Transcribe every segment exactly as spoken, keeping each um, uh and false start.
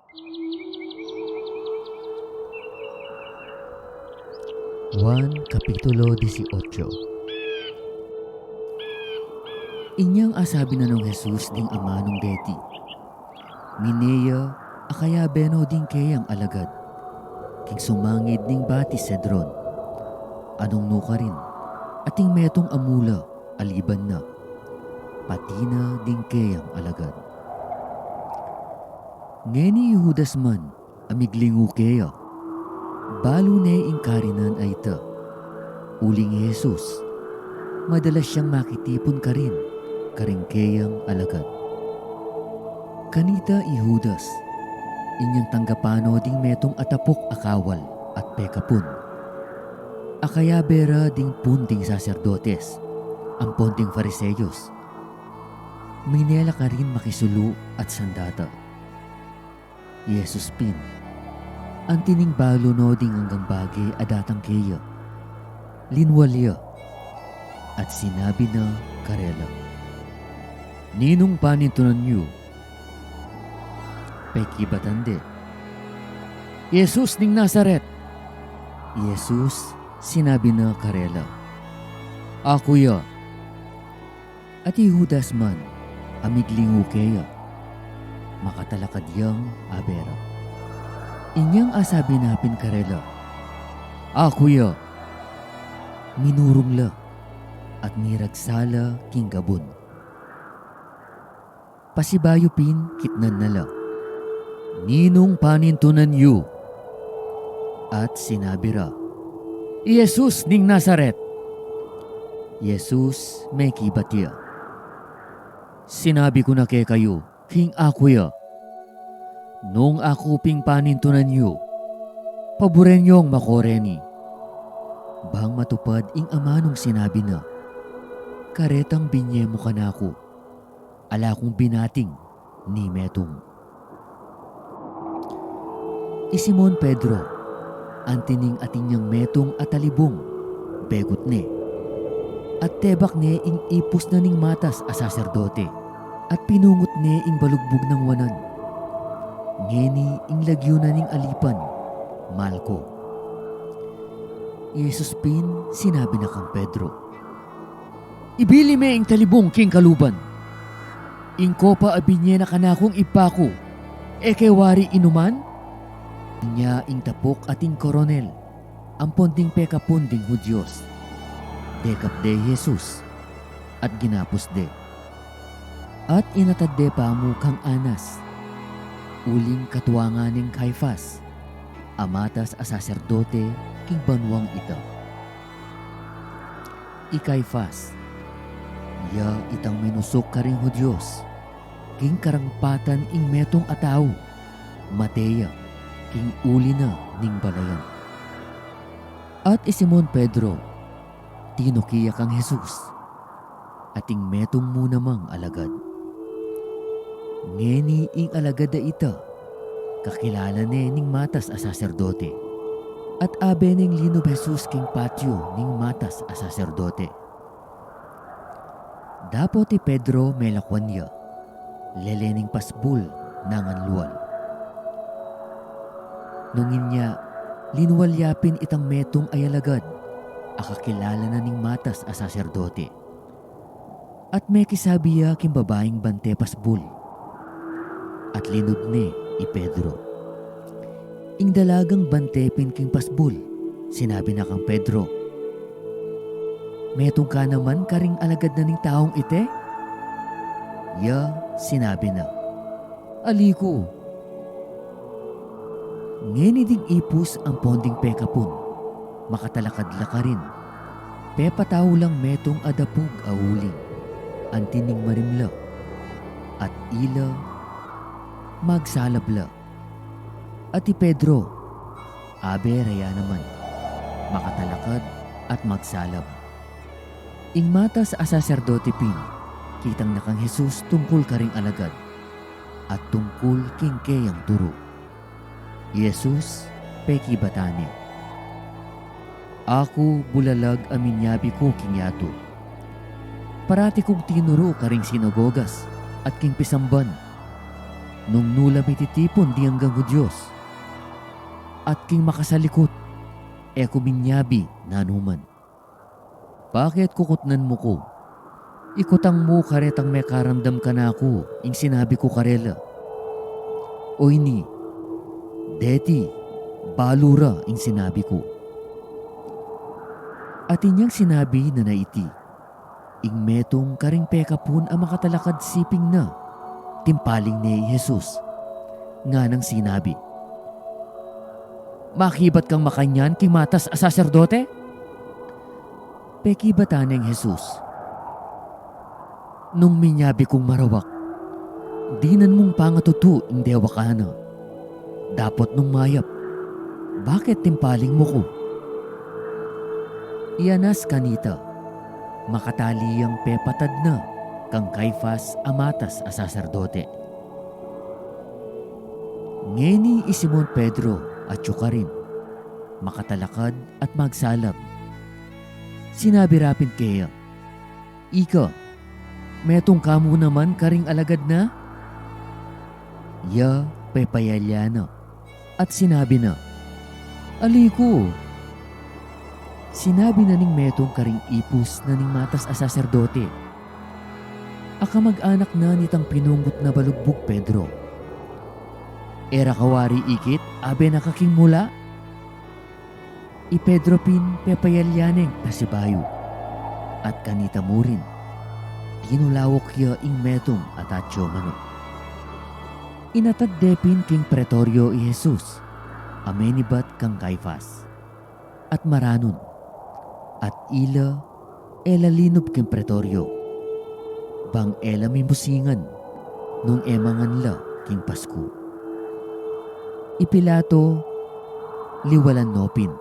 Juan Kapitulo dieciocho. Inyang asabi na nong Jesus ding amanung deti, mine ya a kayabe no ding keyang alagad king sumangid ning bati Cedron, a nung nukarin, ating metung a mula a liban na, pati na ding keyang alagad. Ngeni i Judas man a miglingu keya, balu ne ing karinan a ita, uling i Jesus madalas yang makitipun karin karing keyang alagad. Kanita i Judas, inyang tanggapan no ding metung a tapuk a kawal at pekapun, a kayabe ra ding pun ding saserdotes ampon ding Fariseos, mine la karin makisulu at sandata. I Jesus pin, anti ning balu no ding anggang bage a datang keya, linwal ya at sinabi na karela, "Ninung panintunan yu?" Pekibatan de, "Jesus ning Nazaret." I Jesus sinabi na karela, "Aku ya." At i Judas man a miglingu keya, makatalakad yang abe ra. Inyang asabi na pin karela, "Aku ya," minurung la at niragsa la king gabun. Pasibayu pin kitnan na la, "Ninung panintunan yu?" At sinabi ra, "I Jesus ning Nazaret." I Jesus mekibat ya, "Sinabi ku na kekayu king aku ya. Nung aku ping panintunan yu, paburen yong makoreni, bang matupad ing amanung sinabi na, 'Karetang binye mu kanaku, ala kung binating ni metung.'" I Simon Pedro, anti ning atin yang metung a talibung, begut ne, at tebak ne ing ipus na ning matas a saserdote, at pinungut ne ing balugbug nang wanan. Ngeni ing lagyu na ning alipan, Malko. I Jesus pin sinabi na kang Pedro, "Ibili me ing talibung king kaluban. Ing kopa a binye na kanakung Ibpa ku, e ke wari inuman?" Inya ing tapuk atin koronel ampon ding pekapun ding Judios, dekap de i Jesus at ginapus de, at inatad de pamu kang Anas, uling katuangan neng Caifas a matas a saserdote king banuang ita. I Caifas, ya itang minusuk karing Judios king karampatan ing metung a tau, mate ya king uli na ning balayan. At i Simon Pedro, tinuki ya kang Jesus, ating metung mu namang alagad. Ngeni ing alagad a ita, kakilala ne ning matas a saserdote, at abe neng linub Jesus king patio ning matas a saserdote. Dapot i Pedro melakwan ya, lele ning pasbul nang anlual. Nung inya, linwal ya pin itang metung a alagad a kakilala na ning matas a saserdote, at mekisabi ya king babaing bante pasbul, at linub ne i Pedro. Ing dalagang bante pin king pasbul, sinabi na kang Pedro, "Metung ka naman karing alagad na ning taung iti?" Ya sinabi na, "Ali ku." Ngeni ding ipus ampon ding pekapun, makatalakad la karin, pepatau lang metung a dapug a uling, anti ning marimla, at ila magsalab la. At i Pedro, abe ra ya naman, makatalakad at magsalab. Ing matas a saserdote pin, kitang na kang Jesus tungkul karing alagad, at tungkul king keyang turu. I Jesus pekibatan ne, "Aku bulalag a minyabi ku king yatu. Parati kung tinuru karing sinagogas at king pisamban. nung nu la mititipun ding anggang Hudios, at king makasalikut, e ku minyabi nanu man. Bakit kukutnan mu ku? Ikutang mu karetang mekaramdam kanaku ing sinabi ku karela. O ini, deti, balu ra ing sinabi ku. At inyang sinabi na na iti, ing metung karing pekapun a makatalakad siping na, timpaling ne i Jesus. Nganang sinabi, "Makibat kang makanyan king matas a saserdote?" Pekibatan neng Jesus, "Nung minyabi kung marawak, dinan mung pangatutu ing dewakan na. Dapot nung mayap, bakit timpaling mu ku?" I Anas kanita, makatali yang pepatad na kang Caifas a matas a saserdote. Ngeni i Simon Pedro atyu karin, makatalakad at magsalab. Sinabi ra pin keya, "Ika, metung ka mu naman karing alagad na?" Iya pepayalya na at sinabi na, "Ali ku." Sinabi na ning metung karing ipus na ning matas a saserdote, "Akamag-anak na nitang pinunggut na balugbug Pedro. E ra ka wari ikit abe na ka king mula?" I Pedro pin pepayalya neng pasibayu, at kanita mu rin, tinulawuk ya ing metung a tatsyomanu. Inatad de pin king pretoryo i Jesus, a menibat kang Caifas, at maranun, at ila e la linub king pretoryo, bang e la mimusingan nung e mangan la king Pasku. I Pilato, liwalan no pin,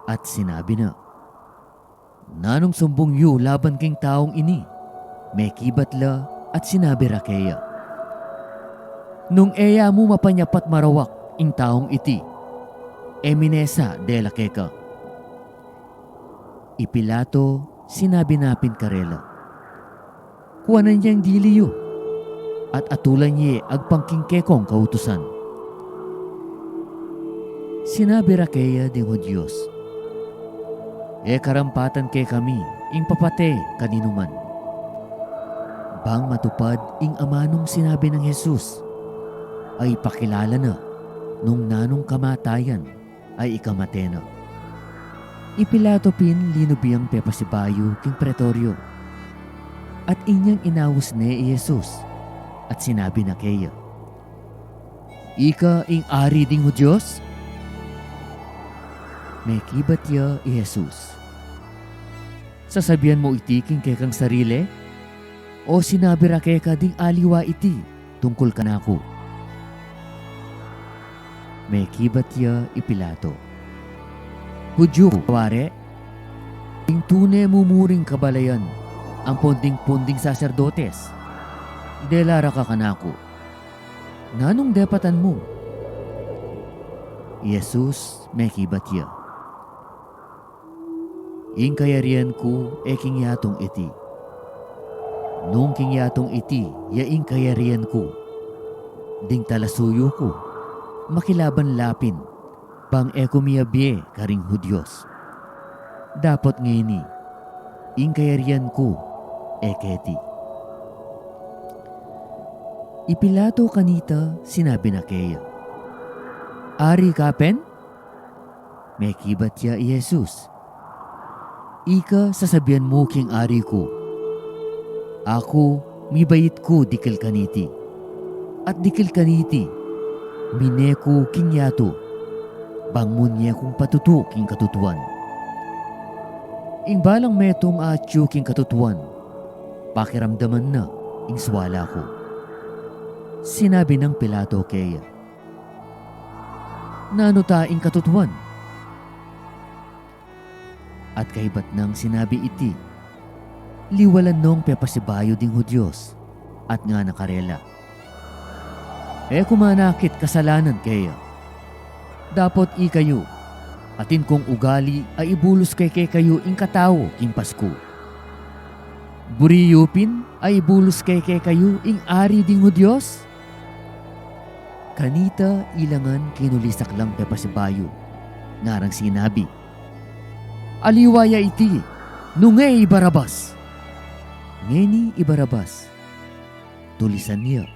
at sinabi na, "Nanung sumbung yu laban king taung ini?" Mekibat la at sinabi ra keya, "Nung e ya mu mapanyapat marawak ing taung iti, e minesa de la keka." I Pilato, sinabi na pin karela, "Kuanan ye ing dili yu, at atulan ye agpang king kekong kautusan." Sinabi ra keya ding Hudios, "E karampatan kekami ing papate kaninuman." Bang matupad ing amanung sinabi nang Jesus, a ipakilala na nung nanung kamatayan a ikamate na. I Pilato pin linub yang pepasibayu king pretoryo, at inyang inaus ne i Jesus, at sinabi na keya, "Ika ing ari ding Hudios?" Mekibat ya i Jesus, "Sasabian mu iti king kekang sarili, o sinabi ra keka ding aliwa iti tungkul kanaku?" Mekibat ya i Pilato, "Hudiu ka wari? Ding tune mumuring kabalayan ampon ding punding saserdotes, dela ra ka kanaku. Nanung depatan mu?" I Jesus mekibat ya, "Ing kayarian ku e king yatung iti. Nung king yatung iti ya ing kayarian ku, ding talasuyu ku makilaban la pin, bang e ku miyabie karing Hudios. Dapot ngeni, ing kayarian ku e keti." I Pilato kanita sinabi na keya, "Ari ka pin?" Mekibat ya i Jesus, "Ika sasabian mu king ari ku. Aku, mibait ku dikil kaniti, at dikil kaniti, mine ku king yatu, bang munye kung patutu king katutuan. Ing balang metung a atyu king katutuan, pakiramdaman na ing suala ku." Sinabi nang Pilato keya, "Nanu ta ing katutuan?" At kaybat nang sinabi iti, liwalan nong pepasibayu ding Hudios, at ngana karela, "E ku manakit kasalanan keya. Dapot ikayu, atin kung ugali a ibulus kekekayu ing katau king Pasku. Buri yu pin a ibulus kekekayu ing ari ding Hudios? Kanita ilangan kinulisak lang pepasibayu. Ngarang sinabi, "Aliwa ya iti, nung e i Barabas." Ngeni i Barabas, tulisan ya.